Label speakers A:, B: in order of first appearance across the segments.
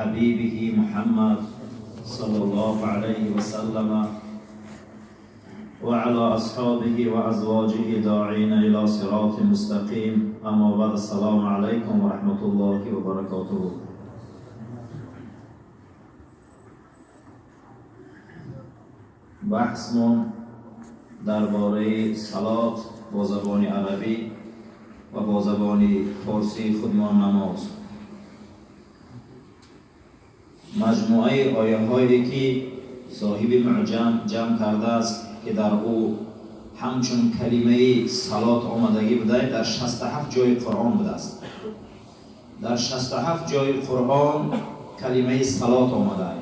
A: حبيبه محمد صلى الله عليه وسلم وعلى أصحابه وأزواجه داعين إلى صراط مستقيم. أما بعد، السلام عليكم ورحمة الله وبركاته. بحثمون درباره صلات با زبان عربی و با زبان فارسی خودمان نماز. مجموعه آیه هایی که صاحب معجم جمع کرده است که در او همچون کلمه صلات آمدگی بوده، در 67 جای قرآن بوده است. در 67 جای قرآن کلمه صلات آمده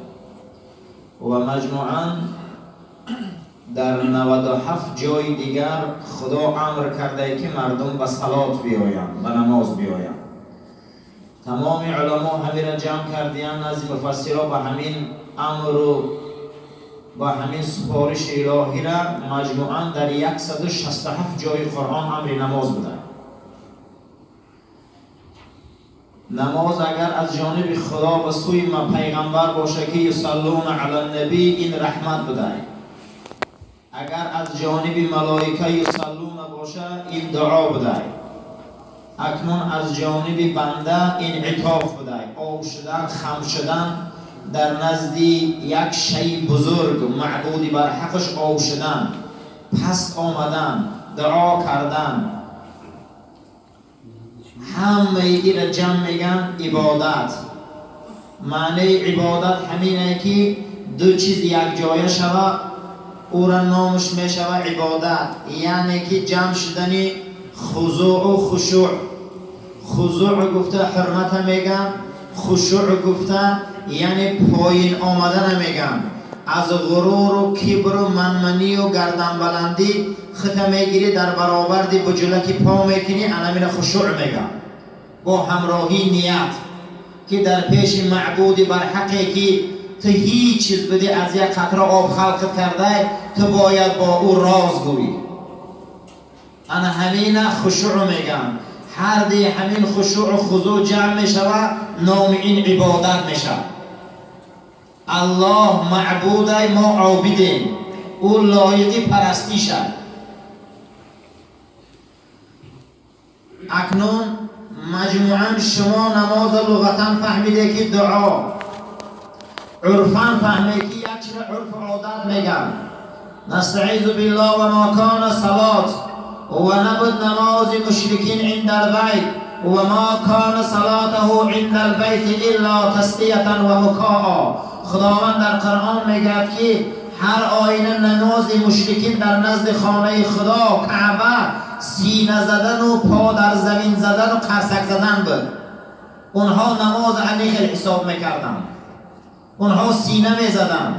A: و مجموعاً در 97 جای دیگر خدا امر کرده که مردم به صلات بیایند، به نماز بیایند. تمام علما همین را جمع کردیان، نزد مفسرها به همین امر و با همین سپارش الهی را مجموعاً در 167 جای قرآن امر نماز بوده. نماز اگر از جانب خدا به سوی پیغمبر باشه که یصلون علی النبی، این رحمت بوده. اگر از جانب ملائکه یصلون باشه، این دعا بوده. اکنون از جانب بنده این عطاف بوده، آب شدن، خم شدن در نزد یک شی بزرگ معبودی بر حقش، آب شدن، پست آمدن، دعا کردن، همه ای را جمع میگن عبادت. معنی عبادت همینه که دو چیز یک جایه شوه، او را نامش میشوه عبادت. یعنی که جمع شدنی خضوع و خشوع. خضوع گفته حرمت میگن، خشوع گفته یعنی پایین آمدن میگن. از غرور و کبر و منمنی و گردن بلندی خطا میگیری، در برابر دی بجلکی پا میکنی، انمین خشوع میگن. با همراهی نیت که در پیش معبودی بر حقی که تو هیچ چیز بدی، از یک قطره آب خلق کرده، تو باید با او راز گویی. انا همین خشوع میگن. هر دی همین خشوع و خضوع جمع میشوه، نام این عبادت میشه. الله معبود، ما عابدیم، او لایق پرستیشه. اکنون مجموعاً شما نماز لغتا فهمیده که دعا، عرفا فهمیده که یک چیز عرف عادت میگن. نستعیذ بالله. و ما کان صلات و نبود نماز مشرکین عند البیت و ما کان صلاته عند البیت الا تسلیة و مکاء. خداوند در قرآن میگه که هر آینه نماز مشرکین در نزد خانه خدا کعبه سینه زدن و پا در زمین زدن و قرسک زدن بود. اونها نماز عمیق حساب میکردن. اونها سینه میزدن،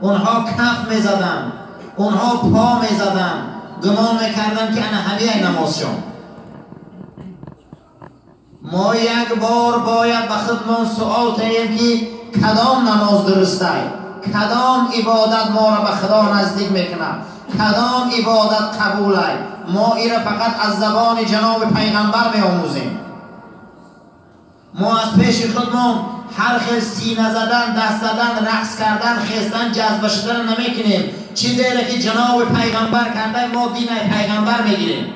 A: اونها کف میزدن، اونها پا میزدن، گمان میکردن که انا همه نمازشون. ما یک بار باید به خودمان سوال تهیم که کدام نماز درسته، کدام عبادت ما را به خدا نزدیک میکنه، کدام عبادت قبوله. ما ای را فقط از زبان جناب پیغمبر میآموزیم. ما از پیش خودمان هر خیل سینه زدن، دست زدن، رقص کردن، خیستن، جذبه شدن نمیکنیم. چیزی را که جناب پیغمبر کرده، ما دین پیغمبر میگیریم.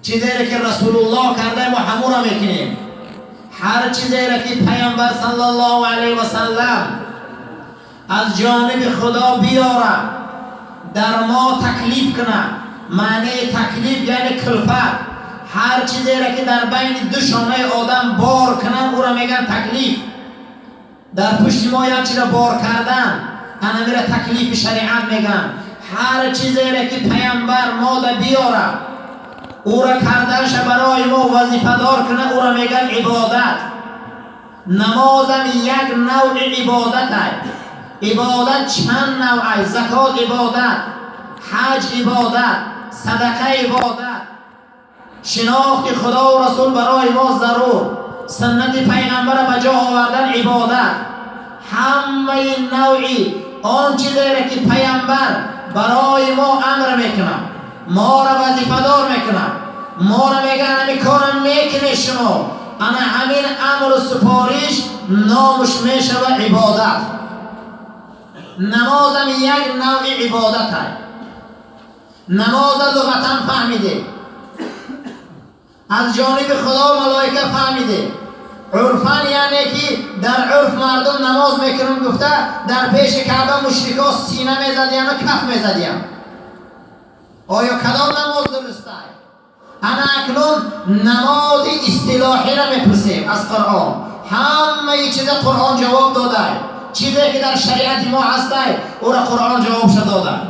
A: چیزی را که رسول الله کرده، ما همون را میکنیم. هر چیزی را که پیامبر صلی الله علیه و سلم از جانب خدا بیاره، در ما تکلیف کنه. معنی تکلیف یعنی کلفت. هر چیزی را که در بین دو شانه آدم بار کنن، او را میگن تکلیف. در پشت ما یک چیز را بار کردن، انمی را تکلیف شریعت میگن. هر چیزی را که پیامبر ما در بیاره، او را کردنش برای ما وظیفه دار کنه، او را میگن عبادت. نمازم یک نوع عبادت است. عبادت چند نوع است؟ زکات عبادت، حج عبادت، صدقه عبادت. شناخت خدا و رسول برای ما ضرور، سنت پیغمبر به جا آوردن عبادت. همه نوعی آن چیزی را که پیامبر برای ما امر میکنه، ما را وظیفه دار میکنه، ما را میگن همی کارم میکنی شما. Ана ҳамин амру супориш номаш мешава ибодат. Намозам як навъи ибодат ай. Намоза луғатан фаҳмиде, аз ҷониби Худо, малоика фаҳмиде, урфан, яъне ки дар урф мардум намоз мекунам гуфта, дар пеши Каъба мушрико сина мезадияну каф мезадиян. Оё кадом намоз дурустай? Ана акнун намози истилоҳиро мепурсем аз Қуръон. Ҳамаи чиза Қуръон ҷавоб додай. Чизе ки дар шариати мо ҳастай, ӯра Қуръон ҷавобша додай,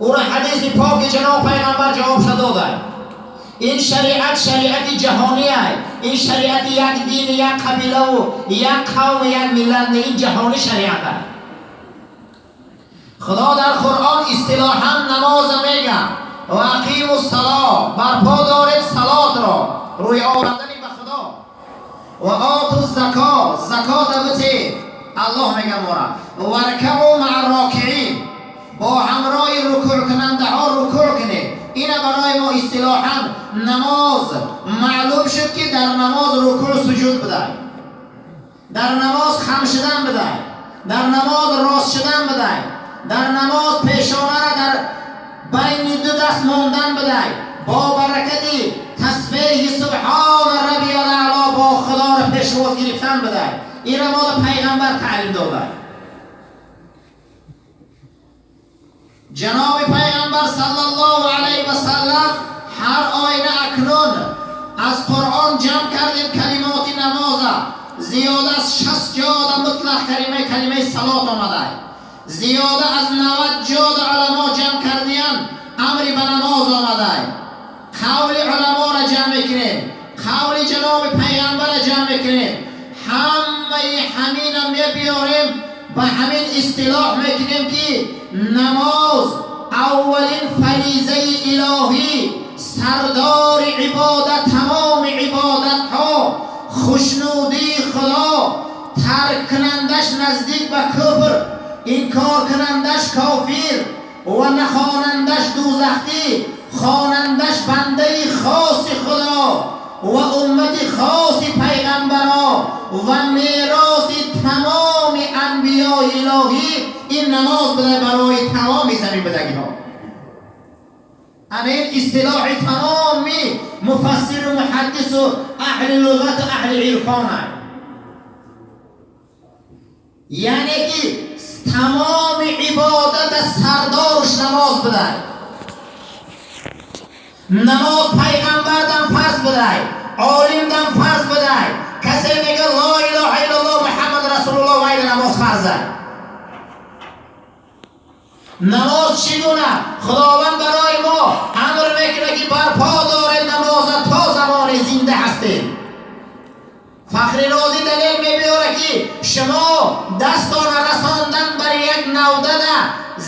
A: ӯра ҳадиси поки ҷаноб пайғамбар ҷавобша додай. Ин шариат шариати ҷаҳониай. Ин шариати як дини, як қабилаву як қавму як миллат не, ин ҷаҳонӣ шариат ай. Худо дар Қуръон истилоҳан намоза мега: ва ақиму ссало, барпо доред салотро, рӯй овардани ба Худо, ва оту зако, закота битед, Аллоҳ мега мора, варкаъу маа рокиин, бо ҳамроҳи рукӯъкунандаҳо рукӯъ кунед. Ина барои мо истилоҳан намоз маълум шуд, ки дар намоз рукӯъ, суҷуд будай, дар намоз хам шудан будай, дар намоз рост шудан будай, дар намоз пешонара дар байни ду даст мондан будай, бо баракати тасбеҳи субҳона раббиял аъло бо Худоро пешвоз гирифтан будай. Ина мода пайғамбар таълим додай. Ҷаноби пайғамбар саллаллоҳу алайҳи васаллам ҳар оина. Акнун аз Қуръон ҷамъ кардем калимоти намоза. Зиёда аз 60 ҷода мутлақ калимаи салот омадай. Зиёда аз 90 ҷода уламо ҷамъ кардиян, амри ба намоз омадай. Қавли уламоро ҷамъ мекунем, қавли ҷаноби пайғамбарро ҷамъ мекунем, ҳамаи ҳамина мебиёрем, ба ҳамин истилоҳ мекунем, ки намоз аввалин фаризаи илоҳӣ, сардори ибодат, тамоми ибодатҳо, хушнудии Худо, тарк кунандаш наздик ба куфр, инкор кунандаш кофир ва нахонандаш дӯзахтӣ, хонандаш бандаи хоси Худо ва уммати хоси пайғамбаро ва мероси тамоми анбиёи илоҳӣ ин намоз буда барои тамоми заминбудагиҳо. Ана ин истилоҳи тамоми муфассиру муҳаддису аҳли луғату аҳли ирфона, яъне ки тамоми ибодата сардоруш намоз будай. Намоз пайғамбардан фарз будай, олимдан фарз будай, касе мега ло илоҳа иллаллоҳ, Муҳаммад расулуллоҳ, вайда намоз фарзай. Намоз чӣ гуна? Худованд барои мо амр мекунад, ки барпо доред намоза то замоне зинда ҳастед. Фахри Розӣ далел мебиёрад, ки шумо дастона расондан бар як навдада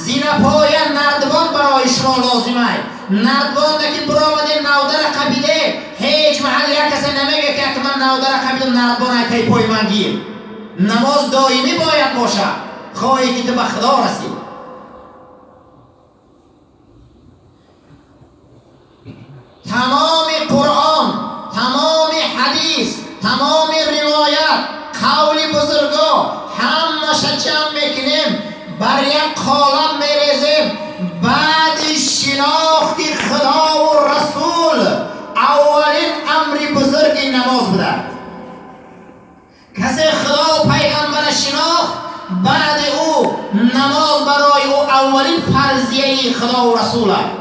A: зинапоя нардбон барои шумо лозимай. Нардбонда ки биромаде, навдара қабиде, ҳеҷ маҳал як касе намега, ки ман навдара қабидам, нардбон айтай пои ман гир. Намоз доимӣ бояд бошад, хоҳӣ ки ту ба Худо расӣ. Тамоми Қуръон, тамоми ҳадис, тамоми ривоят, қавли бузурго, ҳамаша ҷамъ мекунем, бар як қолаб мерезем. Баъди шинохти Худову Расул аввалин амри бузурги намоз буда. Касе Худо пайғамбара шинохт, баъди ӯ намоз барои ӯ аввалин фарзияи Худову Расул аст.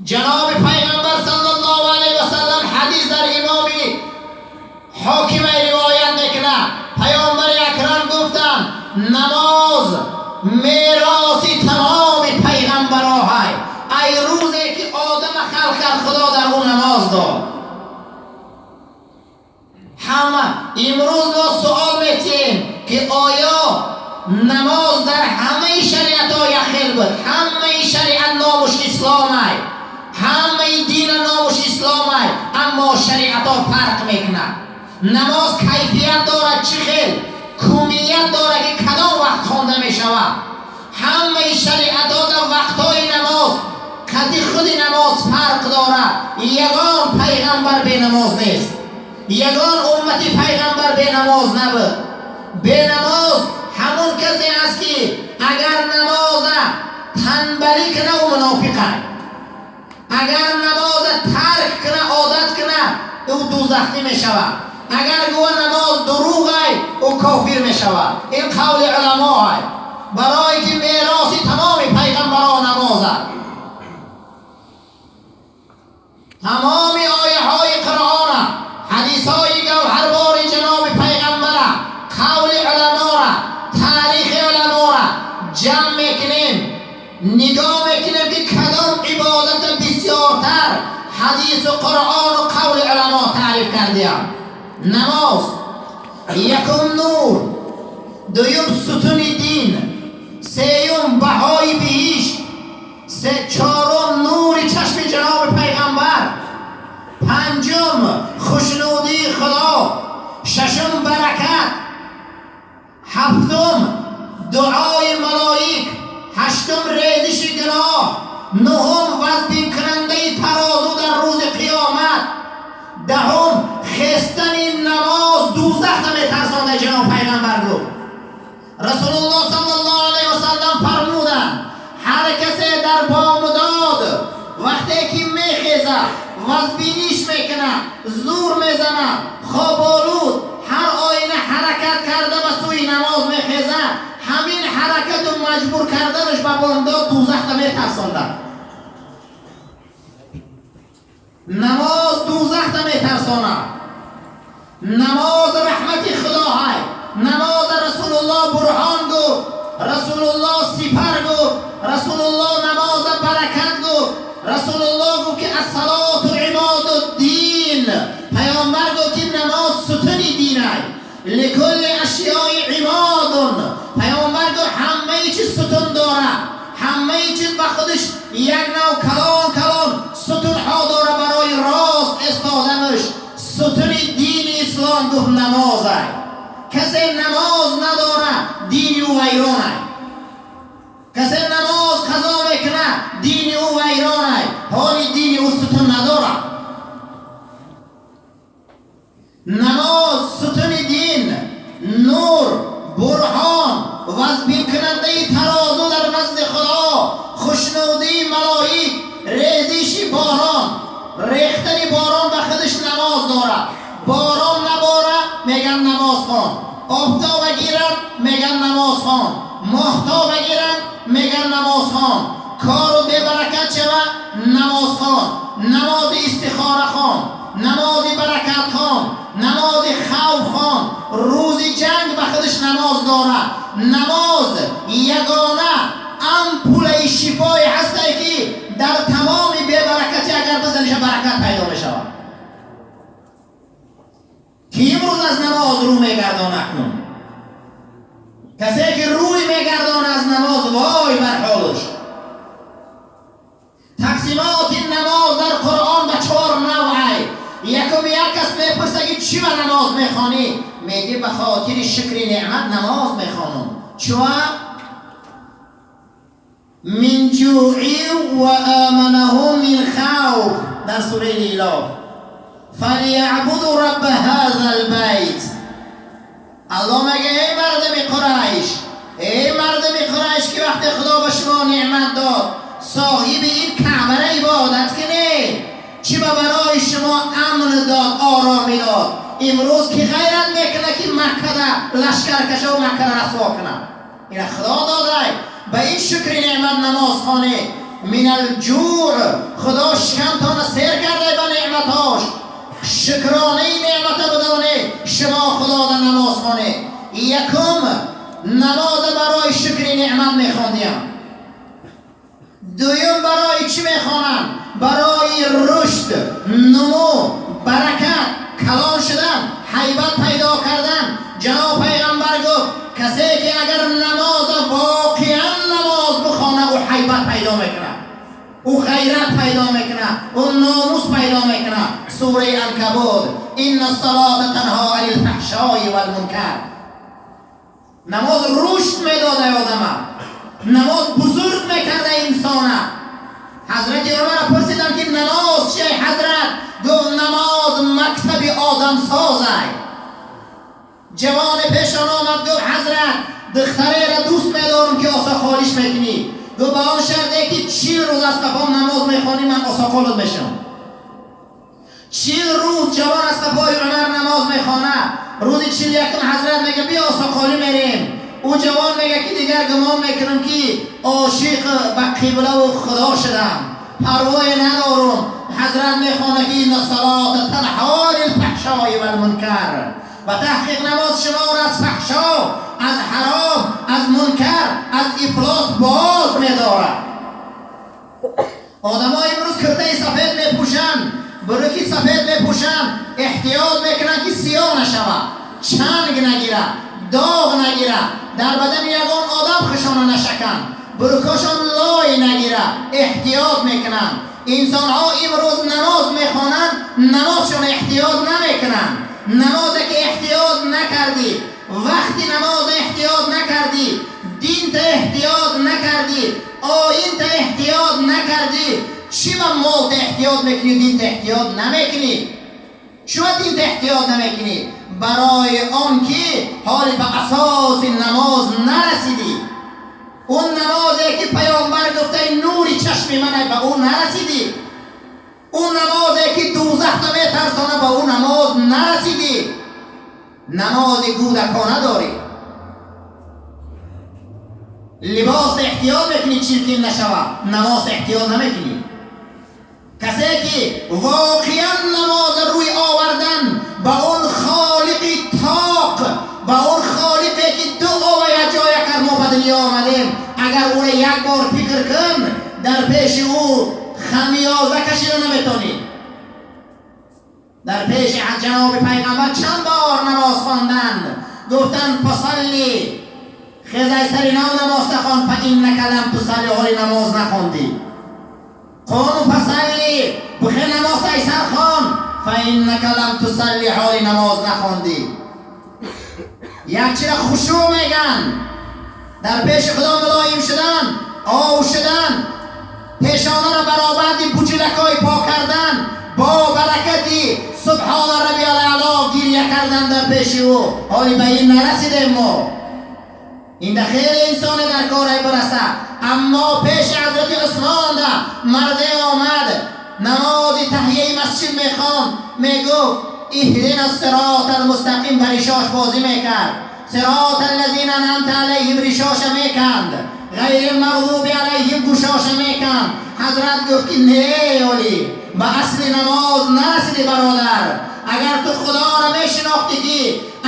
A: Ҷаноби пайғамбар саллаллоҳу алайҳи васаллам, ҳадис дар имоми ҳокимай ривоят мекунад, паёмбари акрам гуфтанд: намоз мероси тамоми пайғамбароҳай. Ай рӯзе ки Одама халқ кард, Худо дар ӯ намоз дод. Ҳама имрӯз мо суол метиҳем, ки оё намоз дар ҳамаи шариатҳо як хел буд? Ҳамаи шариат номуш исломай, ҳамаи дина номуш исломай, аммо шариатҳо фарқ мекунад. Намоз кайфият дорад, чӣ хел кумият дорад, ки кадом вақт хонда мешавад. Ҳамаи шариатҳо дар вақтҳои намоз Хати худи намоз фарқ дорад. Ягон пайғамбар бенамоз нест, ягон уммати пайғамбар бенамоз набуд. Бенамоз ҳамон касе аст, ки агар намоза танбалӣ кина, ӯ мунофиқа. Агар намоза тарк кина, одат кина, ӯ дузахтӣ мешавад. Агар гӯва намоз дурӯғай, ӯ кофир мешавад. Ин қавли уламоай, барое ки мероси тамоми пайғамбарон намоз аст. Тамоми ояҳои Қуръона, ҳадисҳои гавҳарбори ҷаноби пайғамбара, қавли уламора, таърихи уламора ҷамъ мекунем, нигоҳ мекунем, ки кадом ибодата бисёртар ҳадису Қуръону қавли уламо таъриф кардиям. Намоз якум нур, дуюм сутуни дин, сеюм баҳои биҳишт, чорум нури чашми ҷаноби пайғамбар, панҷум хушнудии Худо, шашум баракат, ҳафтум дуои малоик, ҳаштум резиши гуноҳ, нуҳум вазбинкунандаи тарозу дар рӯзи қиёмат, даҳум хестани намоз дузахта метарсонда. Ҷаноб пайғамбар гуфт, Расулуллоҳ саллаллоҳу алайҳи васаллам фармуданд: ҳар касе дар бомдод вақте ки мехезад, вазбиниш мекунад, зур мезанад, хоболуд ҳар оина ҳаракат карда ба сӯи намоз мехезад, ҳамин ҳаракату маҷбур карданаш ба бомдод дузахта метарсондад. Намоз дузахта метарсонад. Намоз раҳмати Худоҳай. Намоз Расулуллоҳ бурҳон гуфт, Расулуллоҳ сипар гуфт, Расулуллоҳ намоза баракат гуфт. Расулуллоҳ гуфт, ки ассалоту ибоду дин. Паёмбар гуфт, ки намоз сутуни динай. Ликулли ашёи имодун. Паёмбар гуфт, ҳамаи чиз сутун дорад, ҳамаи чиз ба худаш як нав калон калон сутунҳо дора барои рост истоданаш. Сутуни дини ислом, гуфт, намозай. Касе намоз надорад, дини ӯ вайронай. Касе намоз қазо мекунад, дини ӯ вайронай, ҳоли дини ӯ сутун надорад. Намоз сутуни дин, нур, бурҳон, вазбинкунандаи тарозу дар назди Худо, хушнудии малоик, резиши борон. Рехтани борон ба худаш намоз дорад. Борон набора, меган намоз хон. Офтоба гирад, меган намоз хон. Моҳтоба гирад, меган намоз хон. Кору бебаракат шава, намоз хон. Намози истихора хон, намози баракат хон, намози хавф хон. Рӯзи ҷанг ба худаш намоз дорад. Намоз ягона ампулаи шифое ҳастае, ки дар тамоми бебаракатӣ агар бизаниша, баракат пайдо мешавад. Ки имрӯз аз намоз рӯ мегардон акнун? Касе ки рӯй мегардон аз намоз, вой бар ҳолаш. Тақсимоти намоз дар Қуръон ба чор навъай. Якум, як кас мепурса, ки чӣ ба намоз мехонӣ? Меги, ба хотири шукри неъмат намоз мехонам. Чуа мин ҷӯъи ва аманаҳум мин хавф дар сураи Илоф. Фалябуду рабба ҳаза лбайт. Аллоҳ мега: эй мардуми Қурайш, эй мардуми Қурайш, ки вақте Худо ба шумо неъмат дод, соҳиби ин Каъбара ибодат кунед. Чӣ ба барои шумо амн дод, оромӣ дод. Имрӯз ки ғайрат мекунад, ки Маккада лашкар кашаву Маккада расво кунад? Ина Худо додай. Ба ин шукри неъмат намоз хонед. Мин алҷӯъ, Худо шикамтона сер кардай ба неъматҳош. Шукронаи неъмата бидонед, шумо Худода намоз хонед. Якум, намоза барои шукри неъмат мехондиям. Дуюм, барои чӣ мехонам? Барои рушд, нумӯ, баракат, калон шудан, ҳайбат пайдо кардан. Ҷаноб пайғамбар гуфт: касе ки агар намоза воқеан намоз бихона, ӯ ҳайбат пайдо мекунад, ӯ ғайрат пайдо мекунад, ӯ номус пайдо мекунад. Сураи Анкабут: инна салота танҳо анил фаҳшои валмункар. Намоз рушд медода одама, намоз бузург мекарда инсона. Ҳазрати Умар пурсидам ки намоз чие, ҳазрат? Гуфт намоз мактаби одамсозай. Ҷавон пешон омад, гуфт ҳазрат, духтареро дӯст медорам ки осоқолиш мекунӣ. Гуфт ба он шарте ки 40 рӯз аз қафом намоз мехонӣ, ман осоқолат мешавам. 40 рӯз ҷавон аз қафои Умар намоз мехонад. Рӯзи 41-ум ҳазрат мега биё осоқолӣ мерем. Ӯ ҷавон мега ки дигар гумон мекунам ки ошиқ ба қиблаву худо шудам, парвое надорум. Ҳазрат мехонад ки инна салота танҳо анил фаҳшои валмункар, ва таҳқиқ намоз шуморо аз фаҳшо, аз ҳаром, аз мункар, аз ифлос боз медорад. Одамо имрӯз киртаи сафед мепӯшанд, буруки сафед мепӯшанд, эҳтиёт мекунанд ки сиёҳ нашавад, чанг нагирад, доғ нагирад, дар бадани ягон одам хушона нашаканд, бурукошон лой нагирад, эҳтиёт мекунанд. Инсонҳо имрӯз намоз мехонанд, намозшон эҳтиёт намекунанд. Намозе ки эҳтиёт накардӣ, вақти намоз эҳтиёт накардӣ, динта эҳтиёт накардӣ, оинта эҳтиёт накардӣ, чӣ ба молта эҳтиёт мекунӣ, динта эҳтиёт намекунӣ? Чума динта эҳтиёт намекунӣ? Барои он ки ҳоли ба асоси намоз нарасидӣ. Он намозе ки паёмбар гуфтаи нури чашми ман, ба ӯ нарасидӣ. Он намозе ки дӯзахта метарсона, ба ӯ намоз нарасидӣ. Намози кӯдакона дорӣ. Либос эҳтиёт мекунӣ чиркин нашава, намоз эҳтиёт намекунӣ. Касе ки воқеан намоз рӯй овардан ба он холиқи тоқ, ба он холиқе ки ду ова як ҷоя кард, мо ба дунё омадем, агар ӯро як бор фикр кун, дар пеши ӯ хамиёза кашида наметонӣ. Дар пеши ҷаноби пайғамбар чанд бор намоз хонданд, гуфтанд фасалли, хез, ай сари нав намоз нахон, фаиннака лам тусалли, ҳоли намоз нахондӣ. Қум фасалли, бихе намоз ай сар хон, фаиннака лам тусалли, ҳоли намоз нахондӣ. Як чира хушӯ меган, дар пеши худо мулоим шудан, ов шудан, пешонаро баробарди буҷулакҳои пок кардан, бо баракати субҳона раббиял аъло гиря кардан дар пеши ӯ. Ҳоли ба ин нарасидем мо. Инда хеле инсоне дар корай бираса. Аммо пеши ҳазрати Усмонда марде омад, намози таҳияи масҷид мехонд, мегуфт иҳдина сирота алмустақим, ба ришош бозӣ мекард, сирота аллазина анъамта алайҳим, ришоша меканд, ғайри мағзуби алайҳим, гӯшоша меканд. Ҳазрат гуфт ки не, оли ба асли намоз нарасиди, бародар. Агар ту худоро мешинохтӣ ки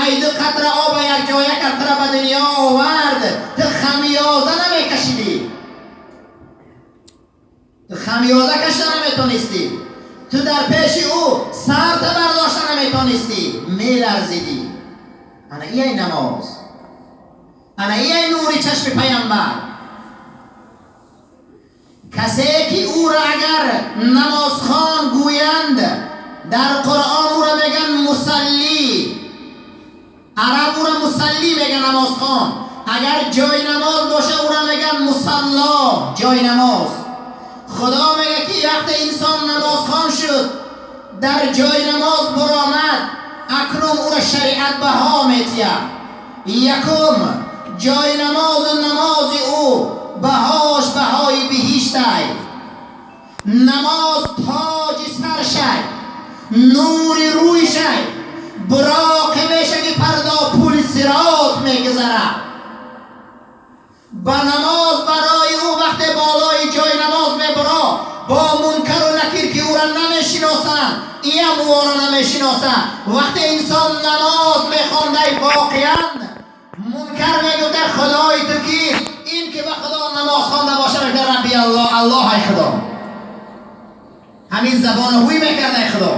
A: ай ду қатра оба як ҷоя кард, тура ба дунё овард, ту хамиёза намекашидӣ, ту хамиёза кашида наметонистӣ, ту дар пеши ӯ сарта бардошта наметонистӣ, меларзидӣ. Ана ияй намоз, ана ияй нури чашми паямбар. Касе ки ӯро агар намозхон гӯянд, дар Қуръон ӯро мегӯянд мусаллӣ, араб ӯро мусаллӣ мегӯянд, намозхон. Агар ҷои намоз боша, ӯро мегӯянд мусалло, ҷои намоз. Худо мегӯяд ки вақте инсон намозхон шуд, дар ҷои намоз баромад, акнун ӯро шариат баҳо метиҳад. Якум, ҷои намозу намози ӯ баҳош баҳои биҳиштай. Намоз тоҷи саршай, нури рӯйшай, буроқе меша ки фардо пули сирот мегузарад. Ба намоз барои ӯ вақте болои ҷои намоз мебуро, бо мункару накир ки ӯро намешиносанд, иам ӯро намешиносад. Вақте инсон намоз мехондай, воқеан мункар мегӯяд: худои ту кист? Ин ки ба худо намоз хонда боша, мегӯяд: рабби Аллоҳ, Аллоҳ ай худо. Ҳамин забона ҳуй мекард ай худо.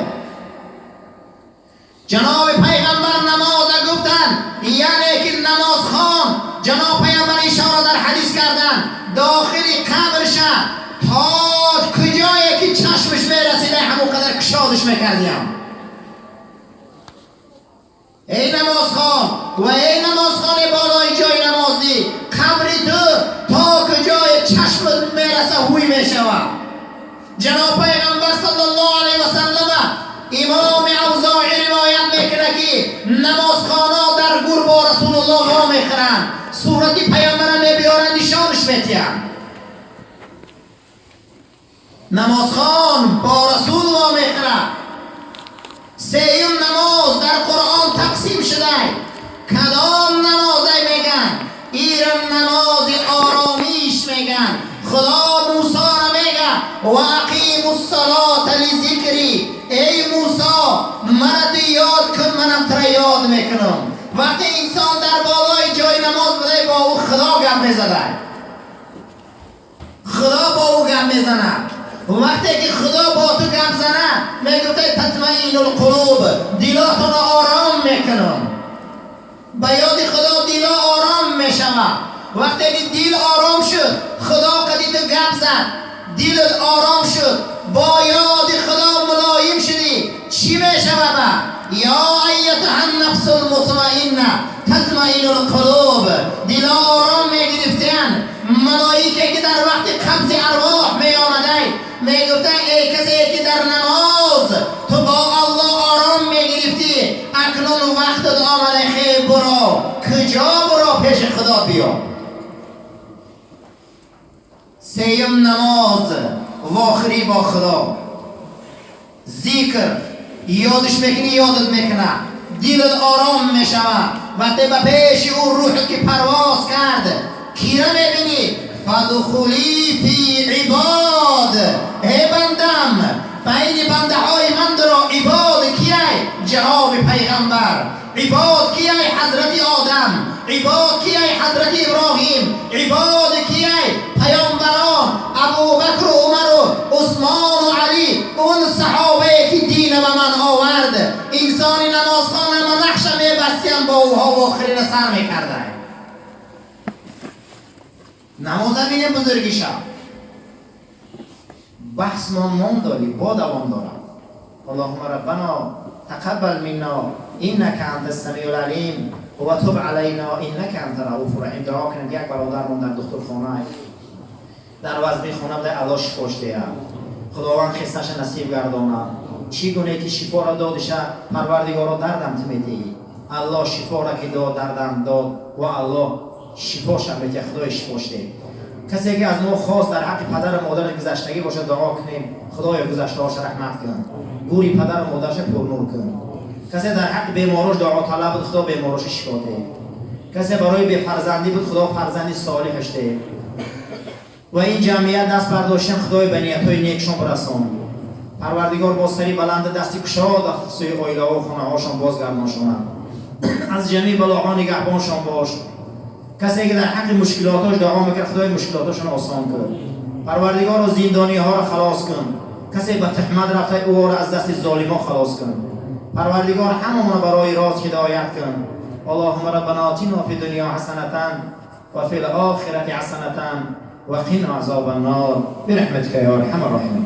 A: Ҷаноби пайғамбар намоза гуфтанд, яъне ки намозхон, ҷаноб пайғамбар ишора дар ҳадис карданд, дохили қабрша то куҷое ки чашмаш мерасида, ҳамон қадар кушодиш мекардиям. Эй намозхон ва эй намозхони болои ҷои намозӣ, қабри ту то куҷое чашмат мераса, ҳуй мешавад. Ҷаноб Пайғамбар саллаллоҳу алайҳи васаллама Имом Авзоӣ ривоят мекунад, ки намозхона дар гур бо Расулуллоҳ во мехӯранд, сурати паёмбара мебиёранд, нишонаш метиҳанд. Намозхон бо Расул во мехӯрад. Сеюм намоз дар Қуръон тақсим шудай. Кадом намозай меган? Ирам намози оромиш меган. Худо Мусоро мега: ва ақиму ссалота лизикри. Эй Мусо, мара ту ёд кун, манам тура ёд мекунам. Вақте инсон дар болои ҷои намоз будай, бо ӯ Худо гап мезадай, Худо бо ӯ гап мезанад. Вақте ки Худо бо ту гап занад, мегуфтай: татмаину лқулуб, дилотонро ором мекунам. Ба ёди Худо дило ором мешавад. Вақте ки дил ором шуд, Худо қади ту гап зад, дилат ором шуд, бо ёди Худо мулоим шудӣ, чӣ мешавад? Ё айятуҳа нафсу лмутмаинна, татмаину лқулуб. Дило ором мегирифтиянд. Малоике ки дар вақти қабзи арвоҳ меомадай, мегуфтанд: эй касе ки дар намоз ту бо Аллоҳ ором мегирифтӣ, акнун вақтат омада, хел буро. Куҷо буро? Пеши Худо биё. Сеюм намоз вохирӣ бо Худо, зикр. Ёдиш мекунӣ, ёдат мекунад, дилат ором мешавад. Вақте ба пеши ӯ рӯҳат ки парвоз кард, кира мебинӣ? Фадхулӣ фи ибод. Эй бандам, байни бандаҳои ман дуро. Ибод кияй? Ҷаноби Пайғамбар. Ибод кияй? Ҳазрати Одам. Ибод кияй? Ҳазрати Иброҳим. Ибод кияй? Паёмбарон, Абубакру Умару Усмону Алӣ, он саҳобае ки дина ба ман овард. Инсони намозхона ма нақша мебастиям, бо ӯҳо вохирина сар мекардай. Намоза бинем бузургиша. Баҳс мон монд, бо давом дорад. Аллоҳума раббано тақаббал минна иннака анта самиул алим ва туб алайна иннака анта рауфур раҳим. Дуо кунем, як бародармон дар духтурхона дар вазни хона буда, Аллоҳ шифош диҳад, Худованд хиснаша насиб гардонад. Чӣ гуне ки шифоро додиша, Парвардигоро, дардам ту метиҳӣ. Аллоҳ шифоро ки дод, дардам дод ва Аллоҳ шифошам метиҳад. Худои шифош деҳ. Касе ки аз мо хост дар ҳаққи падару модараш гузаштагӣ бошад, дуо кунем: Худоё, гузаштаҳоша раҳмат кун, гӯри падару модараша пурнур кун. Касе дар ҳаққи беморош дуо талаб буд, Худо бемороша шифо деҳ. Касе барои бефарзандӣ буд, Худо фарзанди солиҳаш деҳ. Ва ин ҷамъият даст бардоштан, Худои ба ниятҳои некшон бирасон. Парвардигор бо сари баланда, дасти кушод сӯи оилаҳо, хонаҳошон бозгардоншонад. Аз ҷамъи балоҳо нигаҳбоншон бош. Касе ки дар ҳаққи мушкилотош дуо мекард, Худои мушкилотошон осон кун. Парвардигоро, зиндониҳоро халос кун. Касе ба туҳмат рафта, ӯро аз дасти золимо халос кун. Парвардигор, ҳамамона барои рост ҳидоят кун. Аллоҳума раббана атина фи дунё ҳасанатан ва фил охирати ҳасанатан ва қина азоба ннор бирахматика ё арҳама рроҳимин.